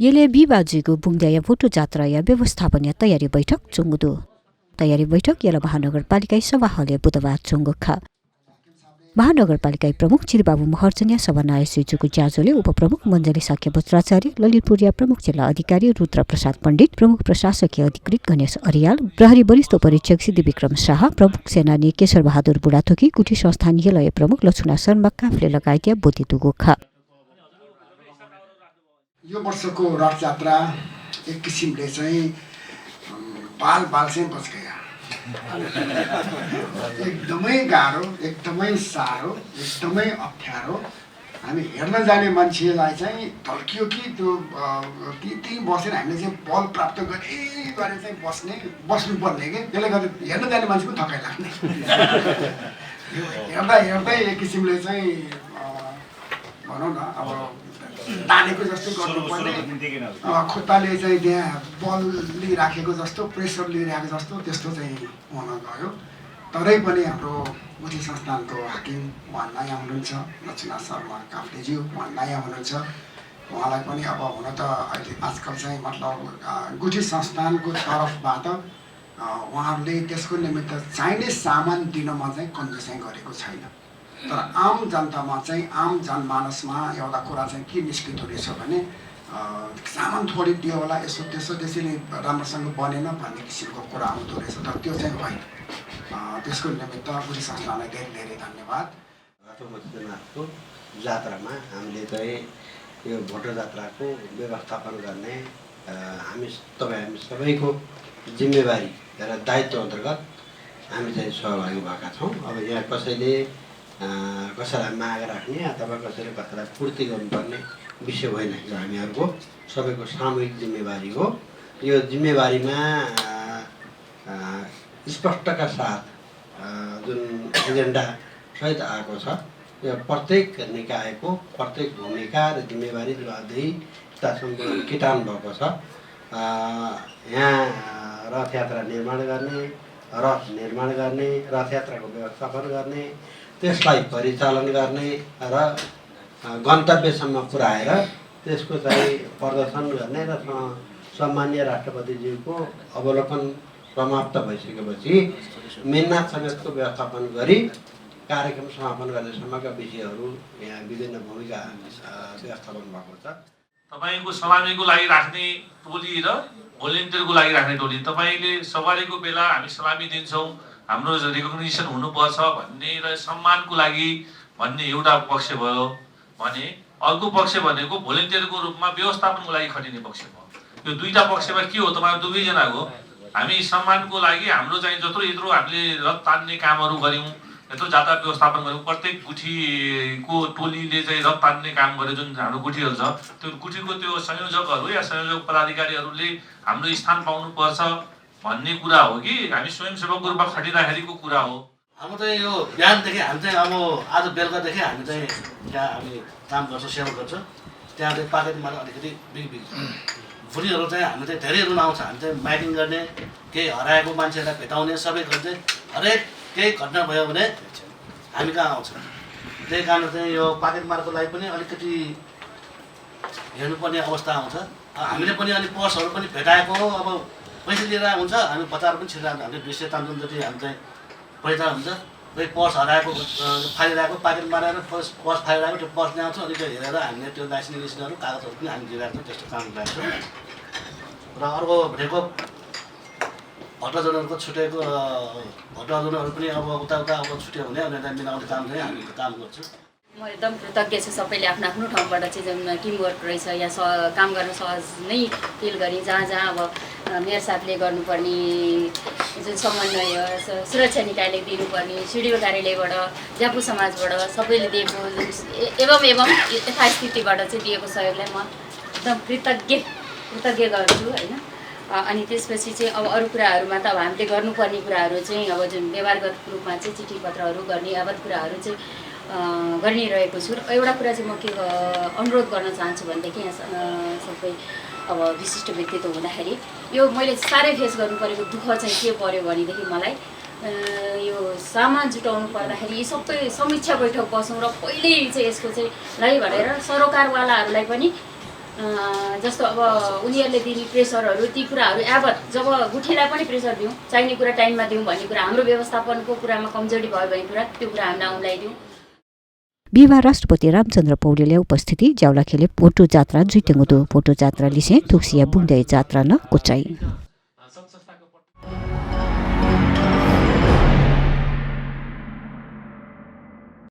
येले बिबाजीको बुङ्ग्या भोटो जात्रा या व्यवस्थापन तयारी बैठक चुङ्गुदो तयारी बैठक येला महानगरपालिका सभा हले बुधबार चुङ्गुखा महानगरपालिका प्रमुख चिरबाबु महर्जनिया सभानायक श्री चुकु ज्याजोले उपप्रमुख मञ्जली साक्य बज्राचार्य ललितपुरिया प्रमुख जिल्ला अधिकारी रुद्र प्रसाद पण्डित प्रमुख प्रशासकीय अधिकृत गणेश अरियाल प्रहरी वरिष्ठ परीक्षक सिद्धि विक्रम शाह प्रमुख सेनानी केशर बहादुर बुढाथोकी कुठी संस्थानीय लय प्रमुख लक्ष्मण शर्मा काफले लगायत बोती दुगोखा यो वर्षको रथयात्रा एक किसिमले चाहिँ बाल चाहिँ बच गया एकदमै गाह्रो एकदमै साह्रो एकदमै अप्ठ्यारो हामी हेर्न जाने मान्छेलाई चाहिँ ढल्कियो कि त्यो त्यही बसेर हामीले चाहिँ बल प्राप्त गरे चाहिँ बस्नुपर्ने कि त्यसले गर्दा हेर्न जाने मान्छे पनि थकाइ लाग्ने हेर्दा हेर्दै एक किसिमले चाहिँ भनौँ न अब तानेको जस्तो गर्नुपर्ने खुट्टाले चाहिँ त्यहाँ बल लिइराखेको जस्तो प्रेसर लिइराखेको जस्तो त्यस्तो चाहिँ हुन गयो। तरै पनि हाम्रो गुठी संस्थानको हाकिम उहाँ नयाँ हुनुहुन्छ लक्ष्मण शर्मा काफ्लेज्यू उहाँ नयाँ हुनुहुन्छ। उहाँलाई पनि अब हुन त अहिले आजकल चाहिँ मतलब गुठी संस्थानको तर्फबाट उहाँहरूले त्यसको निमित्त चाहिने सामान दिनमा चाहिँ कन्जुसाइ गरेको छैन। तर आम जनतामा चाहिँ आम जनमानसमा एउटा कुरा चाहिँ के निस्किँदो रहेछ भने सामान थोरै दियो होला यसो त्यसो त्यसैले राम्रोसँग बनेन भन्ने किसिमको कुरा आउँदो रहेछ। तर त्यो चाहिँ होइन। त्यसको निमित्त गुठी संस्थानलाई धेरै धेरै धन्यवाद। राष्ट्रपतिको जात्रामा हामीले चाहिँ यो भोटो जात्राको व्यवस्थापन गर्ने हामी सबैको जिम्मेवारी र दायित्व अन्तर्गत हामी चाहिँ सहभागी भएका छौँ। अब यहाँ कसैलाई माग राख्ने अथवा कसैलाई पूर्ति गर्नुपर्ने विषय होइन। यो हामीहरूको सबैको सामूहिक जिम्मेवारी हो। यो जिम्मेवारीमा स्पष्टका साथ जुन एजेन्डा सहित आएको छ यो प्रत्येक निकायको प्रत्येक भूमिका र जिम्मेवारी जवाबदेहीतासँग किटान भएको छ। यहाँ रथयात्रा निर्माण गर्ने, रथयात्राको व्यवस्थापन गर्ने, त्यसलाई परिचालन गर्ने र गन्तव्यसम्म पुर्याएर त्यसको चाहिँ प्रदर्शन गर्ने र सम्माननीय राष्ट्रपतिज्यूको अवलोकन समाप्त भइसकेपछि मेन्नाथ समेतको व्यवस्थापन गरी कार्यक्रम समापन गर्नेसम्मका विषयहरू यहाँ विभिन्न भूमिका व्यवस्थापन भएको छ। तपाईको सलामीको लागि राख्ने टोली र भोलिन्टियरको लागि राख्ने टोली तपाईले सवारीको बेला हामी सलामी दिन्छौँ हाम्रो रिकग्निसन हुनुपर्छ भन्ने र सम्मानको लागि भन्ने एउटा पक्ष भयो भने अर्को पक्ष भनेको भोलिन्टियरको रूपमा व्यवस्थापनको लागि खटिने पक्ष भयो। यो दुईटा पक्षमा के हो तपाईहरु दुवैजनाको हामी सम्मानको लागि हाम्रो चाहिँ जत्रो यत्रो हामीले रथ तान्ने कामहरू गर्यौं यत्रो जात्रा व्यवस्थापन गर्यौं प्रत्येक गुठीको टोलीले चाहिँ रथ तान्ने काम गरे जुन हाम्रो गुठीहरू छ त्यो गुठीको त्यो संयोजकहरू या संयोजक पदाधिकारीहरूले हाम्रो स्थान पाउनुपर्छ भन्ने कुरा हो कि हामी स्वयंसेवकको रूपमा खटिँदाखेरिको कुरा हो। हाम्रो चाहिँ यो बिहानदेखि हामी चाहिँ अब आज बेलुकादेखि हामी चाहिँ त्यहाँ हामी काम गर्छौँ सेवा गर्छौँ। त्यहाँ चाहिँ पाकेटमा अलिकति बिग भुलीहरू चाहिँ हामी चाहिँ धेरै रुन आउँछ। हामी चाहिँ माइटिङ गर्ने केही हराएको मान्छेलाई भेटाउने सबै गर्दै हरेक केही घटना भयो भने हामी कहाँ आउँछ। त्यही कारण चाहिँ यो पाकेट मार्को लागि पनि अलिकति हेर्नुपर्ने अवस्था आउँछ। हामीले पनि अलिक पर्सहरू पनि भेटाएको हो। अब पैसा लिएर हुन्छ हामी बजार पनि छिरिरहेको हामीले 200 तान्जन जति हामी चाहिँ पैसा हुन्छ। कोही पर्स हराएको फालिरहेको पाकेट मारेर पर्स फालिरहेको त्यो पर्स ल्याउँछ अनि त्यो हेरेर हामीले त्यो लाइसेन्सहरू कागजहरू पनि हामी दिइरहेको छौँ। त्यस्तो काम गरिरहेको छौँ। र अर्को भनेको भट्टाजनहरूको छुटेको भट्टाजनहरू पनि अब उता अब छुट्यो भने उनीहरूलाई मिलाउने काम चाहिँ हामी काम गर्छौँ। म एकदम कृतज्ञ छु सबैले आफ्नो आफ्नो ठाउँबाट चाहिँ जुन टिमवर्क रहेछ या काम गर्न सहज नै फिल गरी जहाँ अब मेयर साहबले गर्नुपर्ने जुन समन्वय सुरक्षा निकायले दिनुपर्ने सिडिओ कार्यालयबाट ज्यापु समाजबाट सबैले दिएको एवं यथास्थितिबाट चाहिँ दिएको सहयोगलाई म एकदम कृतज्ञ गर्छु होइन। अनि त्यसपछि चाहिँ अब अरू कुराहरूमा त अब हामीले गर्नुपर्ने कुराहरू चाहिँ अब जुन व्यवहारगत रूपमा चाहिँ चिठी पत्रहरू गर्ने यावत कुराहरू चाहिँ गरिरहेको छु। एउटा कुरा चाहिँ म के अनुरोध गर्न चाहन्छु भनेदेखि यहाँ सबै अब विशिष्ट व्यक्तित्व हुँदाखेरि यो मैले साह्रै फेस गर्नु परेको दुःख चाहिँ के पर्यो भनेदेखि मलाई यो सामान जुटाउनु पर्दाखेरि यी सबै समीक्षा बैठक बसौँ र पहिल्यै चाहिँ यसको चाहिँ लै भनेर सरोकारवालाहरूलाई पनि जस्तो अब उनीहरूले दिने प्रेसरहरू ती कुराहरू यावत जब गुठीलाई पनि प्रेसर दिउँ चाहिने कुरा टाइममा दिउँ भन्ने कुरा हाम्रो व्यवस्थापनको कुरामा कमजोरी भयो भने कुरा त्यो कुरा हामीले औँल्याइदिउँ। बिहिबार राष्ट्रपति रामचन्द्र पौडेलले उपस्थिति ज्याउलाखेले फोटो जात्रा जुइटेंगुदु फोटो जात्रा लिसे थुक्सिया बुङ्दै जात्रा न कोचाई